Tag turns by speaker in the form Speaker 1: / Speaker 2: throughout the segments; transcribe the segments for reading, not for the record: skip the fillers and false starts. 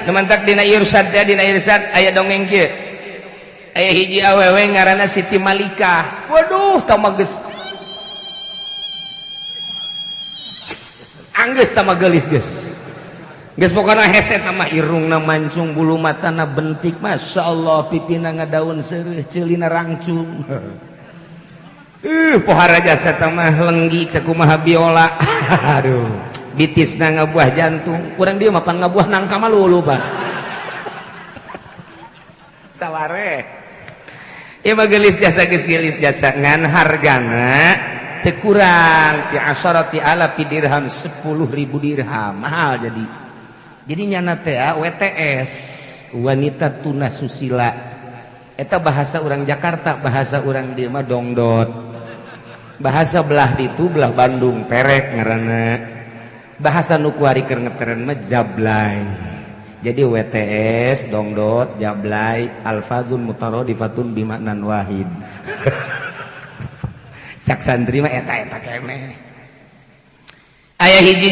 Speaker 1: Nu mantak dina Irsyad teh, dina Irsyad aya dongeng kieu. Aya hiji awewe ngaranna Siti Malikah. Waduh, tah geus anggeus tah geulis geus. Geus pokona hese tah mah, irungna mancung, bulu matana bentik, Masya Allah, pipina ngadaun seureuh, ceulina rangcung. Pohara jasa tah mah lenggi sakumaha biola. Aduh, bitisna ngabuah jantung. Kurang dia mah pan ngabuah nangka mah lulu, Pak. Saware. Ieu mah geulis jasa, geus geulis jasa, ngan hargana teu kurang ti asyarati alafi dirham, 10.000 dirham, mahal jadi. Jadi nyana teh WTS, wanita tuna susila. Eta bahasa orang Jakarta, bahasa orang dieu mah dongdot. Bahasa belah ditu, belah Bandung, perek ngaranna. Bahasa nu kuari keur ngetren mah jablay. Jadi WTS, dongdot, jablay, alfazun mutaradifatun bimaknan wahid. Cak santri mah eta-eta keneh. Aya hiji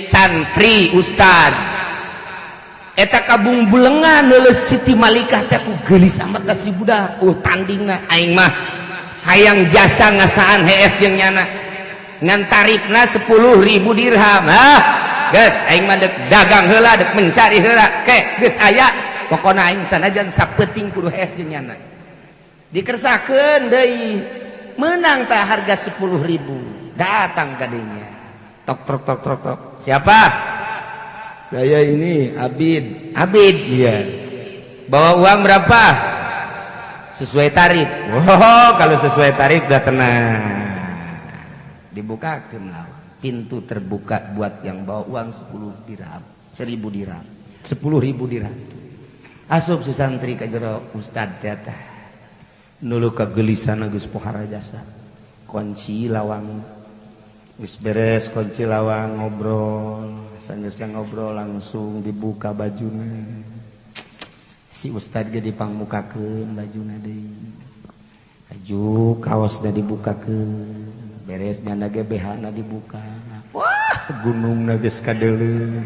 Speaker 1: santri ustad eta kabung bulengan leuleus Siti Malikah teh, ku geulis amat da si budak. Tandingna aing mah hayang jasa ngasaan hees jeung nyana, ngan tarifna 10.000 dirham. Ah, geus, aing mah dek dagang heula, dek mencari heula ke geus aya, pokona aing sanajan sapeuting kudu hees jeung nyana. Dikersakeun deui, menang tah harga 10.000. Datang ka dinya, tok tok tok tok tok. Siapa? Saya ini Abid. Abid, iya. Bawa uang berapa? Sesuai tarif. Oh, kalau sesuai tarif udah tenang. Dibukakan lawang, pintu terbuka buat yang bawa uang 10 dirham, 1000 dirham, 10.000 dirham. Asup si santri ka jero ustad teh, nulu kegelisan geus pohara jasa. Kunci lawang, geus beres kunci lawang, ngobrol. Sanggeus ngobrol langsung dibuka bajuna. Si ustad ge dipangmukakeun bajuna deui, baju kaosna dibukakeun, beres nyana ge BH-na dibuka. Wah, gunungna geus kadeuleu.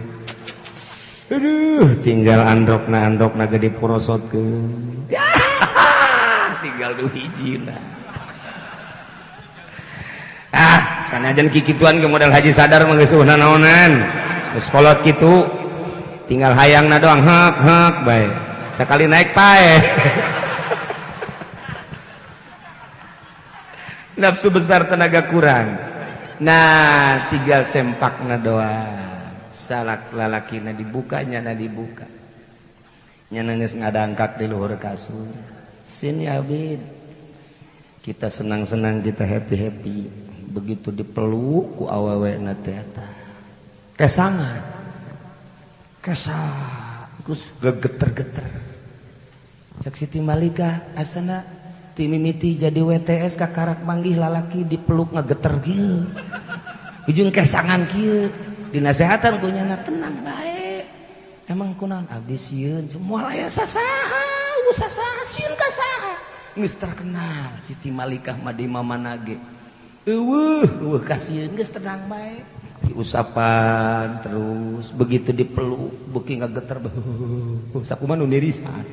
Speaker 1: Aduh, tinggal androkna, androkna ge diporosotkeun, tinggal du hijina. Ah, sanajan kikituan ge modal haji sadar mah geus naonan, geus kolot kitu, tinggal hayangna doang, hek hek bae, sekali naik pae. Nafsu besar, tenaga kurang. Nah, tinggal sempakna doang. Salak lalakina dibuka, nyana dibuka, nyana geus ngadangkak di luhur kasur. Sini Abid, kita senang-senang, kita happy-happy. Begitu dipeluk ku awewe na teh eta kesangan kesang, terus gegeter-geter. Cek Siti Malika, asana ti mimiti jadi WTS kakarak manggih lalaki dipeluk ngegeter kieu ujung kesangan kieu. Dinasehatan ku nyana, tenang bae. Emang kunaon? Abdi sieun moal aya sasaha, sasaha, sieun ka saha? Geus terkenal Siti Malikah mah di mamana ge, eueuh eueuh kasieun. Geus tenang bae, diusapan terus. Begitu dipeluk beuki ngageter, sakumaha nu nirisan.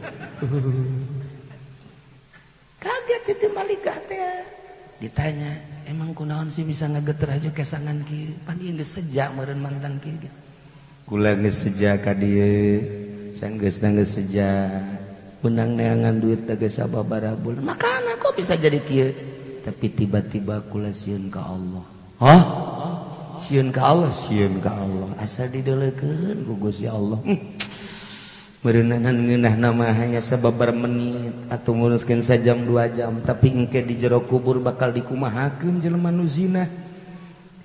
Speaker 1: Kaget Siti Malikah teh. Ditanya, emang kunaon sih bisa ngegeter aja kesangan kieu? Pan ieu geus seja meureun mantan kieu. Kula geus seja ka dieu, sanggeus geus seja, menang neangan duit teh geus sababaraha bulan, makana kok bisa jadi kieu? Tapi tiba-tiba kula sieun ka Allah. Hah, sieun ka Allah? Sieun ka Allah, asa dideulekeun ku Gusti Allah. Meureunan ngeunah nama hanya sababar menit atau nguruskeun sajam 2 jam, tapi engke di jero kubur bakal dikumahakeun jelema nu zina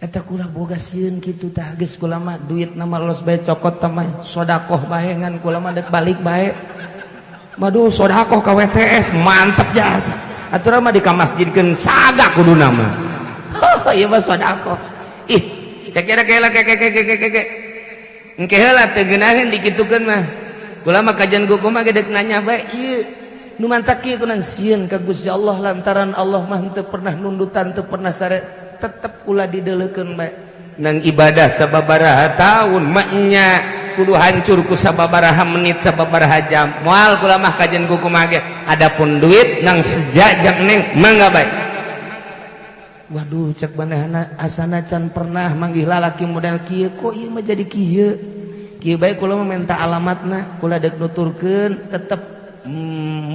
Speaker 1: eta. Kula boga sieun kitu tah. Geus, kula mah duit nama los bae, cokot tah mah sodakoh bae, ngan kula mah dek balik bae. Waduh, sodakoh ka WTS mantep jasa. Aturan mah di ka masjidkeun saga kudu nama. Oh, ieu mah sodakoh. Ih, cek kira kela ke ke ke ke ke ke. Engke heula teu geunaheun dikitukeun mah. Kula mah kajian ku mah dek nanya bae ieu. Nu mantak kieu kunan sieun ka Gusti Allah, lantaran Allah mah teu pernah nundutan, teu pernah sare, tetep kula dideulekeun bae. Nang ibadah sababaraha tahun maknya. Kudu hancur ku sababaraha menit, sababaraha jam, moal kula mah kajen ku kumaha ge. Adapun duit nang seja jang neng, mangga bae. Waduh, cek manehna, asana can pernah manggih lalaki model kieu, kok ieu mah jadi kieu kieu bae. Kula mah minta alamatna, kula deuk nuturkeun tetep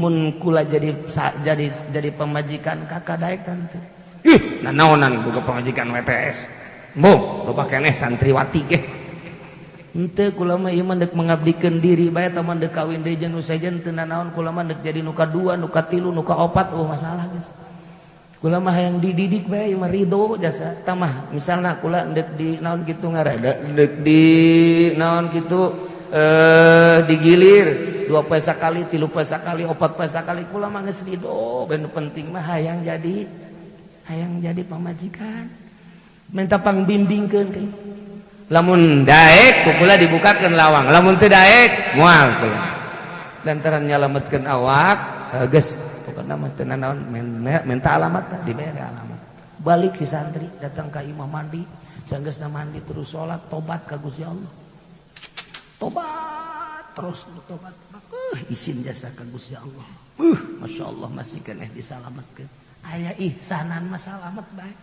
Speaker 1: mun kula jadi pamajikan kakak, daek tante? Ih, nanaonan boga pamajikan WTS. Mbok, loba keneh santriwati ge. Henteu, kula mah ieu mah deuk mengabdikeun diri bae, tah mah deuk kawin deui jeung nu sejen teu nanaon, kula mah deuk jadi nu kadua, nu katilu, nu kaopat, oh masalah geus. Kula mah hayang dididik bae, ieu mah ridho jasa. Tah mah misalna kula deuk di naon kitu ngaranna, deuk di naon kitu, digilir dua poe sakali, tilu poe sakali, opat poe sakali, kula mah geus ridho. Ben penting mah hayang jadi pamajikan. Minta pangbimbingkeun ke. Lamun daek ku kula dibukakeun lawang, lamun teu daek moal kula. Lantaran nyalametkeun awak, geus pokokna mah teu nanaon, minta alamat, dibere alamat. Balik si santri, datang ka imah, mandi, sanggeusna mandi terus salat, tobat ka Gusti Allah. Tobat terus, tobat. Isin jasa ka Gusti Allah. Masya Allah, masih keneh disalametkeun. Aya ihsanan mah salamet bae.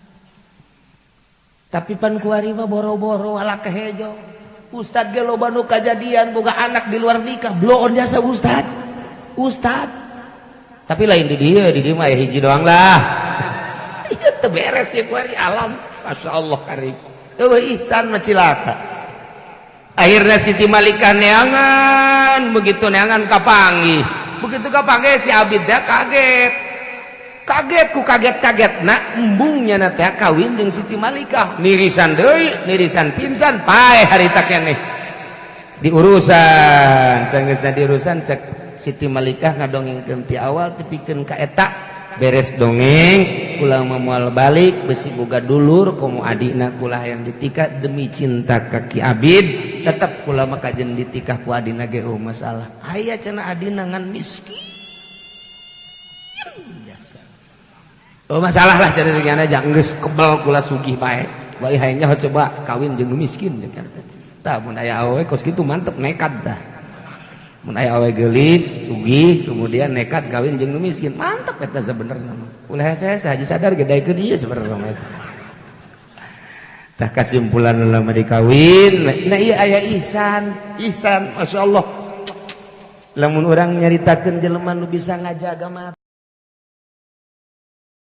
Speaker 1: Tapi pan kuari mah boro-boro ala kehejo. Ustad ge loba nu kajadian boga anak di luar nikah, bloon jasa ustad. Ustad. Tapi lain di dieu mah aya hiji doang lah. Ieu teu beres ya kuari alam. Masya Allah karim. Eueuh ihsan mah cilaka. Akhirnya Siti Malika neangan, begitu neangan kapanggih. Begitu kapanggih si Abid dah kaget. Kaget ku kaget-kaget nak embungnya na teh kawin jeung Siti Malikah. Nirisan deui, nirisan pingsan, paeh harita keneh. Diurusan, sanggeusna diurusan, cek Siti Malikah ngadongengkeun ti awal tepikeun ka eta. Beres dongeng, kula moal balik, besi boga dulur komo adina kula yang ditikah. Demi cinta ka Ki Abid tetep kula mah kajen ditikah ku adina ge, oh masalah. Aya cenah adina ngan miskin jasa, oh masalah lah cenah aja, geus kebel kula, sugih bae. Bae hayangnya coba kawin jeung nu miskin jeung tah. Mun aya awewe kos kitu mantep, nekat tah. Mun aya awewe geulis sugih kemudian nekat kawin jeung nu miskin, mantep eta sebenarnya mah. Ulah hese haji sadar ge daekeun ieu sebenarnya mah eta. Tah, kesimpulan lama dikawin. Nah, ieu aya ihsan, ihsan, masyaallah. Lamun urang nyaritakeun jelema nu bisa ngajaga mata.